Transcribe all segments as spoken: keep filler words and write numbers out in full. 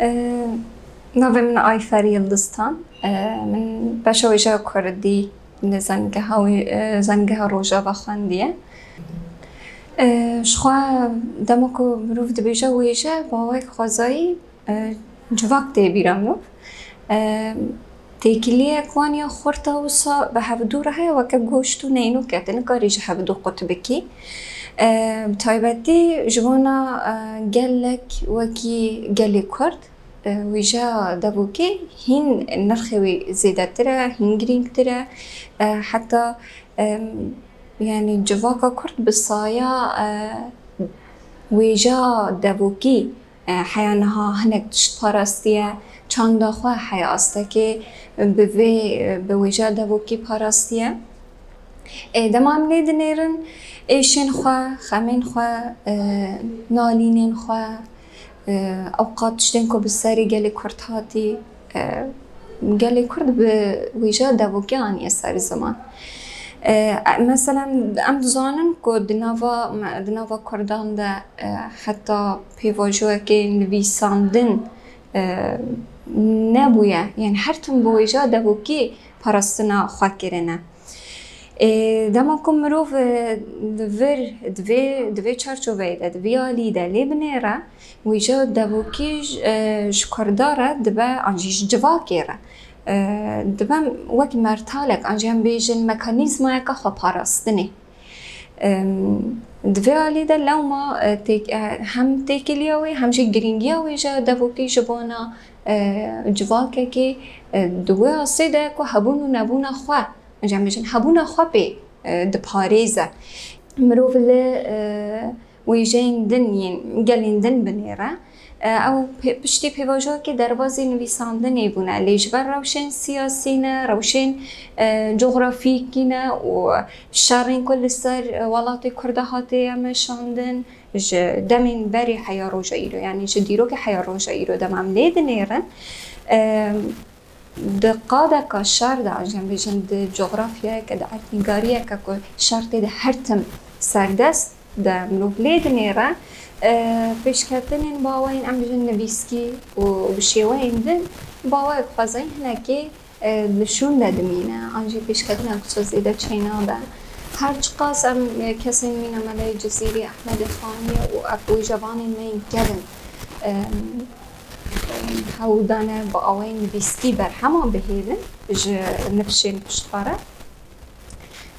E, Navê min Ayfer Yıldıztan. E, min beşa wêjeya kurdî li Zengeha wê, e, Zengeha Rojava xwendiye. E, ji xwe dema ku mirov dibêje wêje, bi awayek xwezayî, e, civak tê bîra mirov. E, têkiliyek wan ya xurt e, wisa bi hevdû re heye, weke goşt û neynûk e, tu nikarî ji hevdû qut bikî. E, bi taybetî ji bona, e, gelek wekî gelê Kurd, e, wêjeya devokî hîn nirxê wî zêdetir e, hîn girîngtir e. E, heta, e, yanî civaka Kurd bi saya, e, wêjeya devokî, e, heya niha hinek tişt parastiye, çanda xwe heya astekê bi vê, bi wêjeya devokî parastiye. E, dema em lê dinêrin, êşên xwe, xemên xwe, e, nalînên xwe, e, ewqat tiştên ku bi serê gelê Kurd hatî, e, gelê Kurd bi wêjeya devokî aniye ser ziman. E, mesela em dizanin ku di nava, di nava Kurdan de, e, heta pêvajoyekê nivîsandin, e, nebûye. Yani her tim bi wêjeya devokî parastina xwe kirine. Ê, dema ku mirov, e, di vir, di vê, di vê çarçoveyê de, di vê alî de lê binêre, wêjeya devokî ji, e, ji Kurda re dibe, an jî ji civakê re, e, dibe wek mertalek, an jî em bêjin mekanîzmayeke xweparastinê. Em, di vê alî de lewma, e, têk-, e, hem têkiliya wê, hem jî girîngiya wêjeya devokî ji bona, e, civakekê, e, di wê astê de ku hebûn û nebûna xwe, em bêjin hebûna xwe pê, e, diparêze. Mirov li, e, wêjeyên din yên gelên din binêre, e, ew pê-, piştî pêvajoyekê derbazî nivîsandinê bûne. Lê ji ber rewşên siyasî ne, rewşên, e, cografîkî ne û şerên ku li ser, e, welatê Kurda hatiye meşandin, ji demên berê heya roja îro, yanî ji dîrokê heya roja îro dema em lê dinêrin, e, di qadeka şer de, an jî em bêjin di cografyayeke, di erdnîgariyeke ku şer tê de her tim serdest de mirov lê dinêre, e, pêşketinên bi awayên em bêjin nivîskî û bi şêweyên din bi awayek xwezayî hinekê, e, li şûn de dimîne, an jî pêşketineke wisa zêde çênabe. Her çiqas em, e, kesên mîna me lê Cizîrî, Ehmedê Xanî û ev wêjevanên me yên kevin, e, hewl dane bi awayên nivîskî berhema bihêlin ji nifşên piştxwe re.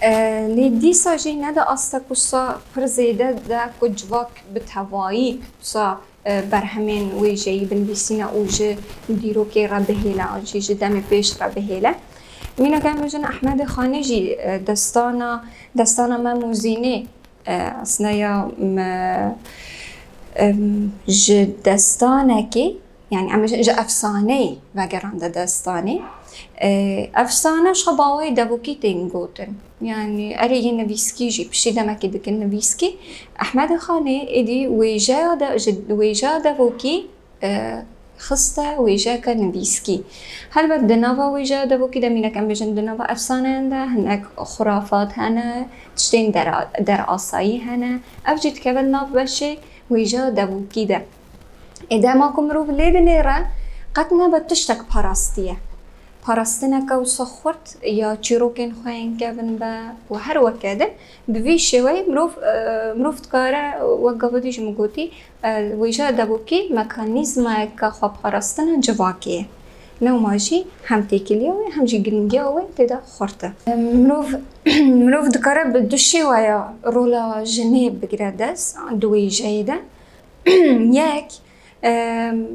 E, lê dîsa jî ne di astek wisa pir zêde de ku civak bi tevayî wisa, e, berhemên wêjeyî binivîsîne û ji dîrokê re bihêle an jî ji demê pêş re bihêle. Mînak em bêjin Ehmedê Xanê jî, e, destana, destana Mem û Zînê, e, aslında ya me, em, ji destanekê, yani em ji, ji efsaneyê vegerande destanê. E, efsane ji xwe bi awayê devokî tên gotin. Yani erê yê nivîskî jî, piştî demekê dikin nivîskî. Ehmedê Xanê êdî wêjeya de, ji wêjeya devokî, e, xiste wêjeyeke nivîskî. Helbet di nava wêjeya devokî de mînek em bêjin di nava efsaneyan de hinek xurafat hene, tiştên dera-, derasayî hene. Ev jî dikeve nav beşê wêjeya devokî de. Ê dema ku mirov lê dinêre, qet nebe tiştek parastiye. Parastineke wisa xurt ya çîrokên xwe yên kevin be û her weke din, bi vî şêweyê mirov, e, mirov dikare, wek gava dî jî min gotî, e, wêjeya devokî mekanîzmayeke xweparastina civakê ye. Lewma jî hem têkiliya wê hem jî girîngiya wê tê de xurt e. E, mirov, mirov dikare bi du şêweya rola jinê bigire dest di wêjeyê de. Yek, em,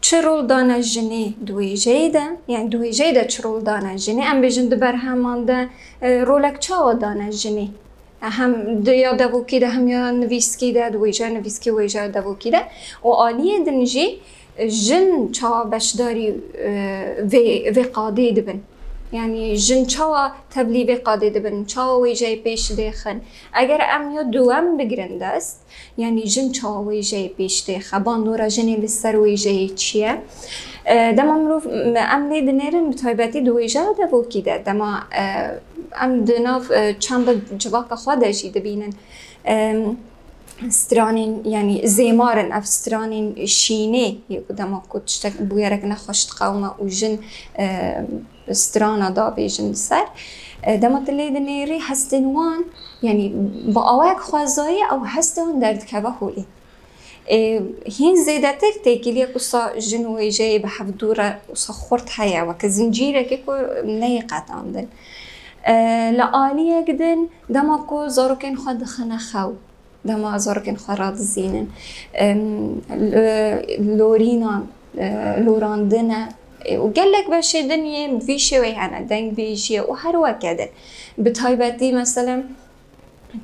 çi rol dane jinê di wêjeyê de? Yani di wêjeyê de çi rol dane jinê? Em bêjin di berheman de, e, rolek çawa dane jinê? Hem di ya devokî de hem ya nivîskî de, di wêjeya nivîskî, wêjeya devokî de. Û aliyê din jî jin çawa beşdarî, e, vê, vê qadê dibin? Yani jin çawa tevlî vê qadê dibin? Çawa wêjeyê pêş dêxin? Eger em ya duwem bigrin dest, Yanî jin çawa wêjeyê pêş têxe? Bandora jinê li ser wêjeyê çi ye? E, dema mirov, em lê dinêrin, bi taybetî di wêjeya devokî de, dema, e, em di nav, e, çanda civaka xwe de jî dibînin. E, stranên, yanî zêmar in, ev stranên şînê yê ku dema ku tiştek bûyerek nexweş diqewime û jin, e, strana dabêjin li ser. E, dema tu lê dinêrî hestên wan, yanî bi awayek xwezayî ew hestê wan derdikeve holê. E, hîn zêdetir têkiliyek wisa jin û wêjeyê bi hev dû re wisa xurt heye, weke zincîrekê ku neyê qetandin. E, li aliyek din dema ku zarokên xwe dixine xew, dema zarokên xwe radizînin, em, l-, lorîna, e, lorandine, e, û gelek beşê din yên bi vî şêweyî hene, dengbêjiyê û her weke din. Bi taybetî, mesela,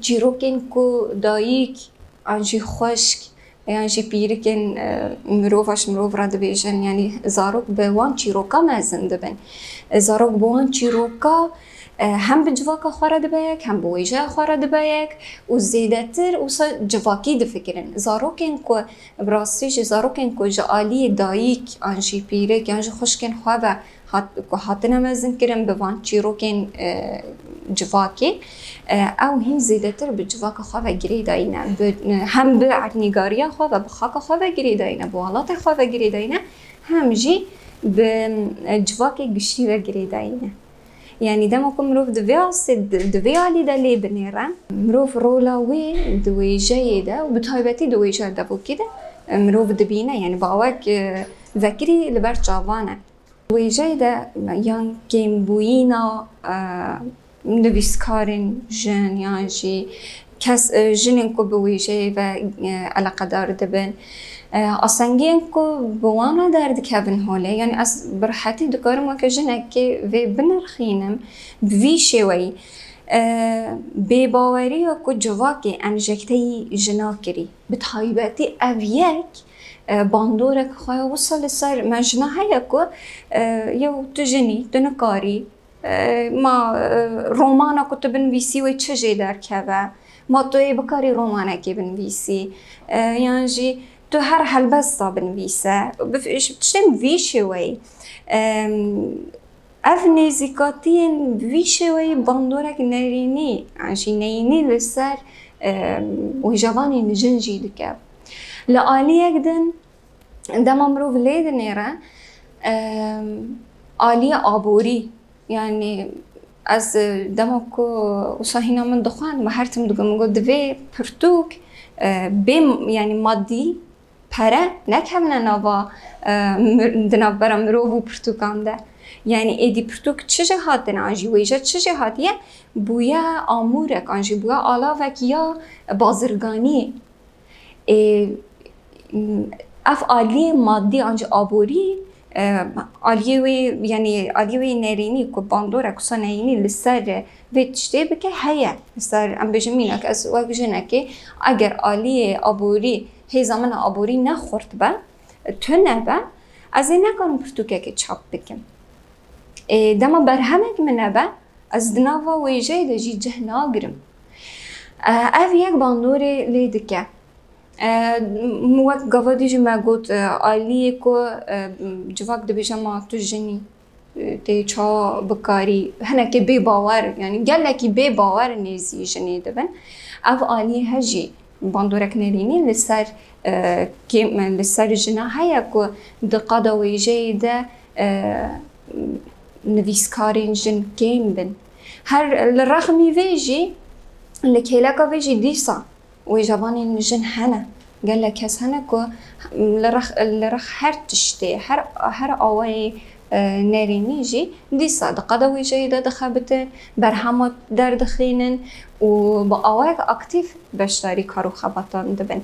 çîrokên ku dayik an jî xweşk yan jî pîrikên, e, mirova ji mirov re dibêjin, yanî zarok bi wan çîroka mezin dibin. E, zarok bi wan çîroka, e, hem bi civaka xwe re dibe yek, hem bi wêjeya xwe re dibe yek û zêdetir wisa civakî difikirin. Zarokên ku, bi rastî jî zarokên ku ji aliyê dayik an jî pîrik yan jî xwişkên xwe ve hat-, ku hatine mezinkirin, bi van çîrokên, e, civakê, e, ew hîn zêdetir bi civaka xwe ve girêdayî ne. Bi, hem bi erdnîgariya xwe ve, bi xaka xwe ve girêdayî ne, bi welatê xwe ve girêdayî ne, hem jî bi, e, civakê giştî ve girêdayî ne. Yanî dema ku mirov di vê astê, di, di vê alî de lê binêre, mirov rola wê di wêjeyê de û bi taybetî di wêjeya devokî de, e, mirov dibîne. Yanî bi awayek, e, vekirî li ber çavan e. Wêjeyê de yan kêmbûyîna, e, nivîskarên jin yan jî kes, e, jinên ku bi wêjeyê ve, e, eleqedar dibin, e, asengiyên ku bi wan re derdikevin holê. Yanî ez bi rehetî dikarim weke jinekê vê binirxînim bi vî şêweyî. E, bêbaweriya ku civakê enjekteyî jina kirî, bi taybetî ev yek, e, bandorek xwe ya wisa li ser me jina heye ku, e, yew tu jin î, tu nikarî, e, ma, e, romana ku tu binivîsî wê çi jê derkeve, ma tu yê bikarî romanekê binivîsî, e, yan jî tu her helbesta binivîse, bi, tiştên vî şêweyî. E, Ev nêzîkatiyên bi vî şêweyî bandorek nerînî, yan jî neyînî li ser, e, wêjevanên jin jî dike. Li aliyek din dema mirov lê dinêre, e, aliyê aborî, yanî ez, e, dema ku wisa hîna min dixwend, me her tim digot, min got, divê pirtûk, e, bê, yanî madî, pere nekevine nava, e, mir-, di navbera mirov û pirtûkan de. Yanî êdî pirtûk çi jê hatine, an jî wêje çi jê hatiye, bûye amûrek, an jî bûye alavek ya bazirganiyê. Ê, m, ev aliyê madî, an jî aborî, e, aliyê wê, yanî aliyê wê nerînî ku bandorek wisa neyînî li ser vê tiştê bike heye. Li ser, em bêjin mînak, ez wek jinekê, eger aliyê aborî, hêza min a aborî ne xurt be, tune be, ez ê nekarim pirtûkekê çap bikim. Ê, dema berhemek min hebe, ez di nava wêjeyê de jî cih nagirim. E, ev yek bandorê lê dike. E, wek gava dî jî me got, e, aliyê ku, e, civak dibêje, ma tu jin î, e, tê çawa bikarî, hinekê bê bawer, yanî gelekî bê bawer nêzî jinê dibin. Ev aliyê he jî bandorek nerînî li ser, e, kêm, li ser jina heye ku di qada wêjeyê de, e, nivîskarên jin kêm bin. Her li rexmî vê jî, li kêleka vê jî dîsa wêjevanên jin hene. Gelek kes hene ku li rex, li rex her tiştê, her, her awayê, e, nerînî jî dîsa di qada wêjeyê de dixebitin, berhema derdixînin û bi awayek aktîf beşdarî kar û xebatan dibin.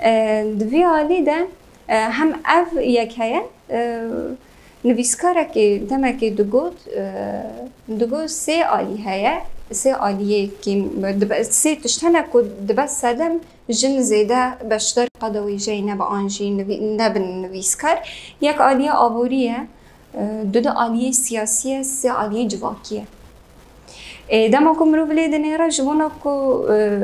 E, di vî alî de, e, hem ev yek heye, e, nivîskarekê demekê digot, e, digot sê alî heye, sê aliyê kêm, dibe, sê tişt hene ku dibe sedem jin zêde beşdar qada wêjeyê nebe an jî nivî-, nebin nivîskar. Yek aliyê aborî ye, e, du de aliyê siyasî ye, sê aliyê civakî ye. E, dema ku mirov lê dinêre ji bona ku, e,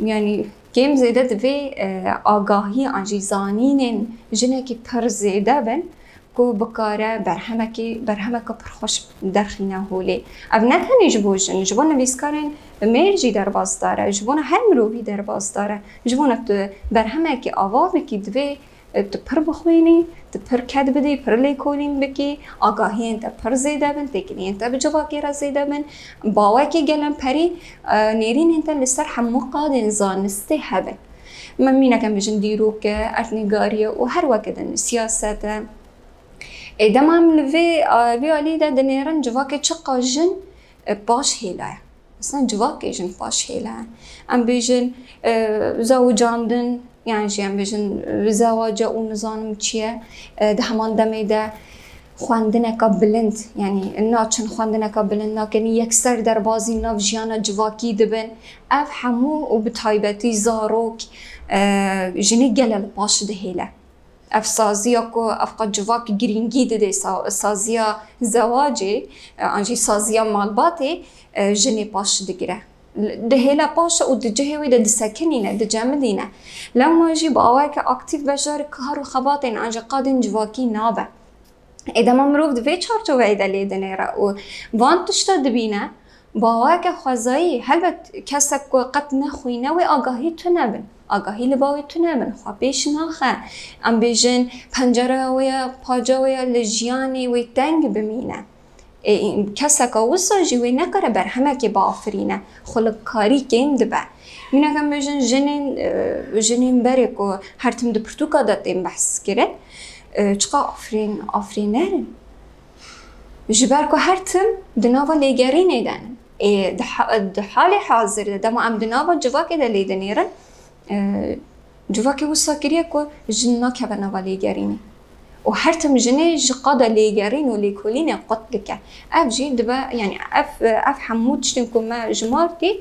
yanî kêm zêde divê, e, agahî an jî zanînên jinekî pir zêde bin, ku bikare berhemekî, berhemeke pir xweş derxîne holê. Ev ne tenê ji bo jin, ji bo nivîskarên mêr jî derbasdar e, ji bona her mirovî derbasdar e, ji bona tu berhemekî ava bikî, divê, e, tu pir bixwînî, tu pir ked bidî, pir lêkolîn bikî, agahiyên te pir zêde bin, têkiliyên te bi civakê re zêde bin. Bawekî gelemperî, e, nêrînên te li ser hemû qadên zanistê hebin. Me mîneke em bêjin dîrok e, erdnîgarî ye û her weke din siyaset e. Ê dema em li vê, a, vê alî de dinêrin civakê çiqa jin, e, paş hêla ye. Mesela civakê jin paş hêla ye. Em bêjin, e, zewicandin, yan jî em bêjin, e, zewace û nizanim çi ye, e, di heman demê de xwendineka bilind, yanî naçin xwendineka bilind nakin, yekser derbazî nav jiyana civakî dibin. Ev hemû û bi taybetî zarok, e, jinê gelek li paş dihêle. Ev saziya ku ev qet civak girîngî didê sa-, saziya zewacê, e, an jî saziya malbatê, e, jinê paş digire. Dihêle paş û di cihê wê de disekinîne, dicemidîne. Lewma jî bi awayeke aktîf beşdarî kar û xebatên an jî qadên civakî nabe. Ê dema mirov di vê çarçoveyê de lê dinêre û van tişta dibîne, bi awayeke xwezayî, helbet kesek ku qet nexwîne wê agahî tune bin. Agahî li ba wê tune bin, xwe pêş naxe. Em bêjin pencereya wê ya, paca wê ya li jiyanê wê teng bimîne. Ê, keseka wisa jî wê nekare berhemekê biafirîne, xwe li karî kêm dibe. Mînak em bêjin jinên, e, jinên berê ku her tim di pirtûka de tên behs kirin, e, çiqa afirîn-, afirîner in. Ji ber ku her tim di nava lêgerînê de ne. Ê, di ha-, di halê hazir de dema em di nava civakê de lê dinêrin, e, civakê wisa kiriye ku jin nakeve nava lêgerînê. Û her tim jinê ji qada lêgerîn û lêkolînê qut dike. Ev jî dibe, yanî ev, ev hemû tiştên ku me jimartî,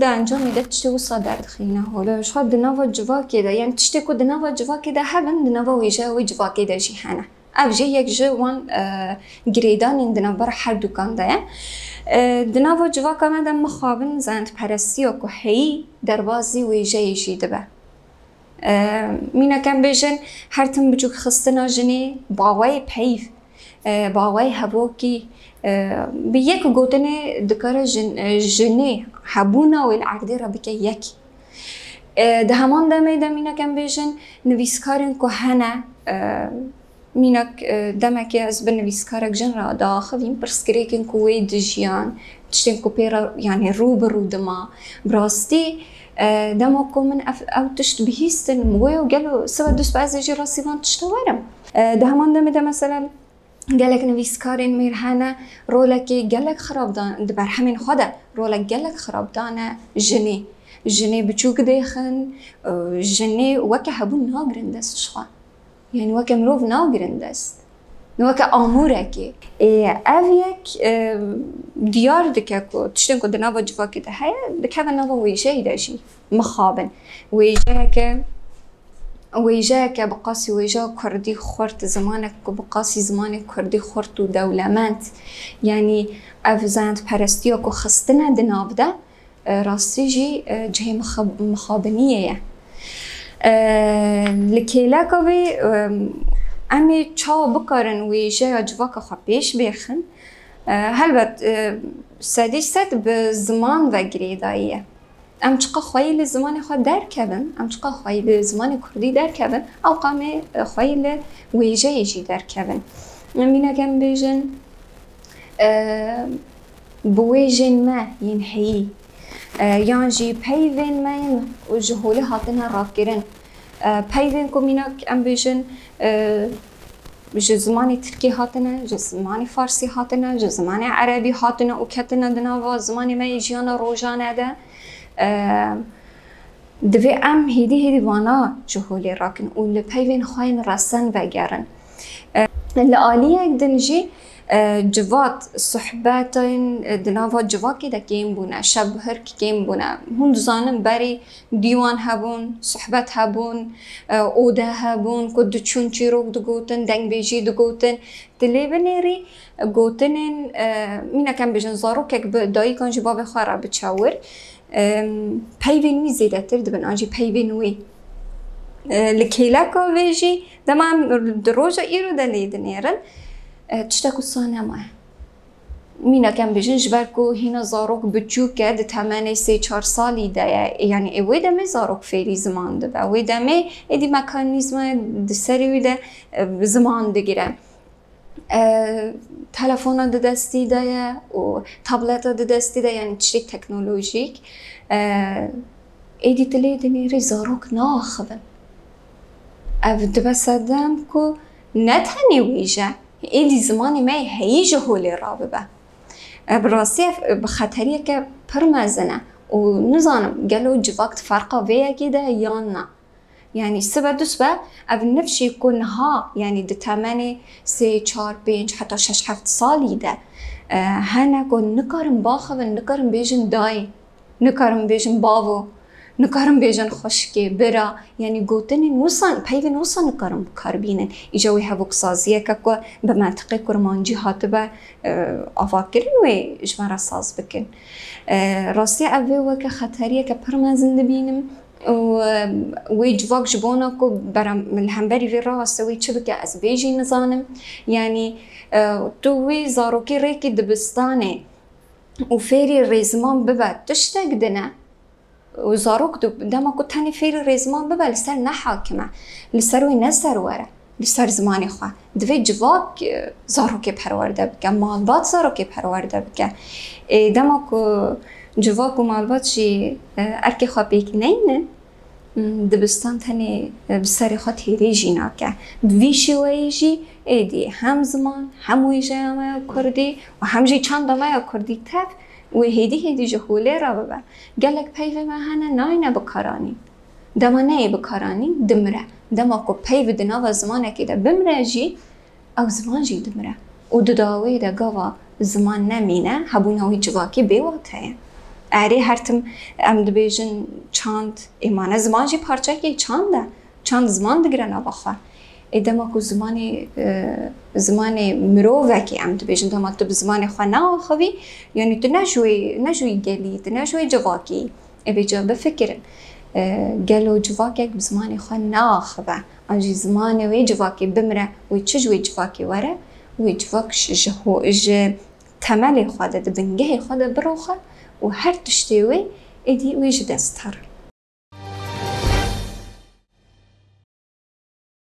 di encamê de tiştê wisa derdixîne holê. Ji xwe di nava civakê de, yanî tiştê ku di nava civakê de hebin, di nava wêjeya wê civakê de jî hene. Ev jî yek ji wan, e, girêdanên di navbera her dukan de ye. E, di nava civaka me de mixabin zayendperestiya ku heyî derbazî wêjeyê jî dibe. E, mînak em bêjin, her tim biçûkxistina jinê bi awayê peyv, e, bi awayê hevokî, e, bi yek gotinê dikare jin-, e, jinê hebûna wê li erdê re bike yek. E, di heman demê de mînak em bêjin, nivîskarên ku hene, e, mînak, e, demekê ez bi nivîskarek jin re diaxivîm, pirsgirêkên ku wê dijiyan, tiştên ku pê re, yanî rû bi rû dima. Bi rastî, e, dema ku min ev, ew tişt bihîstin, min got, "Yo, gelo sibe dust be ez ê jî rastî van tişta werim." E, di heman demê de mesela gelek nivîskarên mêr hene, rolekê gelek xirab dan, di berhemên xwe de rolek gelek xirab dane jinê. Jinê biçûk dêxin, e, jinê weke hebûn nagirin dest ji xwe. Yanî weke mirov nagirin dest. Weke amûrekê. Ê, ev yek, e, diyar dike ku tiştên ku di nava civakê de heye, dikeve nava wêjeyê de jî mixabin. Wêjeyeke, wêjeyeke bi qasî wêjeya kurdî xurt, zimanek ku bi qasî zimanê kurdî xurt û dewlemend. Yanî ev zayendperestiya ku xistine di nav de, e, rastî jî, e, cihê mixa-, mixabiniyê ye. E, li kêleka vê, e, em ê çawa bikarin wêjeya civaka xwe pêş bêxin? E, helbet, e, sedî sed bi ziman ve girêdayî ye. Em çiqa xweyî li zimanê xwe derkevin, em çiqa xweyî li zimanê kurdî derkevin, ewqa em ê, e, xweyî li wêjeyê jî derkevin. Em mînak em bêjin, e, bi wêjên me yên heyî, e, yan jî peyvên me yên ji holê hatine rakirin. E, peyvên ku mînak em bêjin, e, ji zimanê tirkî hatine, ji zimanê farsî hatine, ji zimanê erebî hatine û ketine di nava zimanê me yê jiyana rojane de. E, Divê em hêdî hêdî vana ji holê rakin û li peyvên xwe yên resen vegerin. E, li aliyek din jî, e, civat, sohbetên, e, di nava civakê de kêm bûne, şevbihirk kêm bûne. Hûn dizanin berî dîwan hebûn, sohbet hebûn, e, ode hebûn, ku diçûn çîrok digotin, dengbêjî digotin. Tu lê binêrî gotinên, e, mînak em bêjin, zarokek bi dayikan jî bavê xwe re biçe wir, e, peyvên wî zêdetir dibin, an jî peyvên wê. E, li kêleka vê jî dema em di roja îro de lê dinêrin, e, tiştek wisa nemaye. Mînak em bêjin, ji ber ku hîna zarok biçûk e, di temenê sê çar salî de ye, yanî ê wê demê zarok fêrî ziman dibe. Wê demê êdî mekanîzmayê di serê wî de, e, ziman digire. E, telefona di destî de ye û tableta di destî de, yanî tiştê teknolojîk. E, êdî tu lê dinêrî zarok naaxivin. Ev dibe sedem ku ne tenê wê je, êdî zimanê me yê heyî ji holê rabibe. E, bi rastî ev bi xeteriyeke pir mezin e û nizanim gelo civak di ferqa vê yekê de yan na. Yanî sibe du sibe ev nifşê ku niha, yanî di temenê sê, çar, pênc, heta şeş heft salî de, e, hene ku nikarin baxivin, nikarin bêjin dayê, nikarin bêjin bavo, nikarin bêjin xwişkê, bira, yanî gotinên wisa, peyvên wisa nikarin bi kar bînin. Îja wê hevoksaziyeke ku bi mentiqê kurmancî hatibe, e, avakirin wê ji me re saz bikin. E, rastî ev vê weke xeteriyeke pir mezin dibînim. û, e, wê civak ji bona ku bera-, li hemberî vê raweste wê çi bike, ez vê jî nizanim. Yanî, e, tu wê zarokê rêkî dibistanê û fêrî rêziman bibe tiştek din e. Û zarok du-, dema ku tenê fêrî rêziman bibe, li ser ne hakim e, li ser wê ne serwer e. Li ser zimanê xwe. Divê civak, e, zarokê perwerde bike, malbat zarokê perwerde bike. Ê, dema ku civak û malbat jî, e, erkê xwe pêk neynin, m, dibistan tenê, e, bi serê xwe têrê jî nake. Bi vî şêweyê jî êdî hem ziman, hem wêjeya me ya kurdî û hem jî çanda me ya kurdî tev wê hêdî hêdî ji holê re bibe. Gelek peyvê me hene nayne bikaranîn. Dema neyê bikaranîn, dimire. Dema ku peyv di nava zimanekê de bimire jî, ew ziman jî dimire. Û di dawê de gava ziman nemîne, hebûna wî civakî bêwate ye. Erê, her tim em dibêjin çand, ê mane ziman jî parçeyekî çand e. Çand ziman digire nava xwe. Ê dema ku zimanê, e, zimanê mirovekî em dibêjin, dema tu bi zimanê xwe neaxivî, yanî tu ne ji wê, ne ji wê gelî, tu ne ji wê civakî. Ê vêca bifikirin, e, gelo civakek bi zimanê xwe neaxive, an jî zimanê wê civakê bimire, wê çi ji wê civakê were, wê civak ji, ji ho-, ji temelê xwe de, di bingehê xwe de biroxe û her tiştê wê êdî wê ji dest here.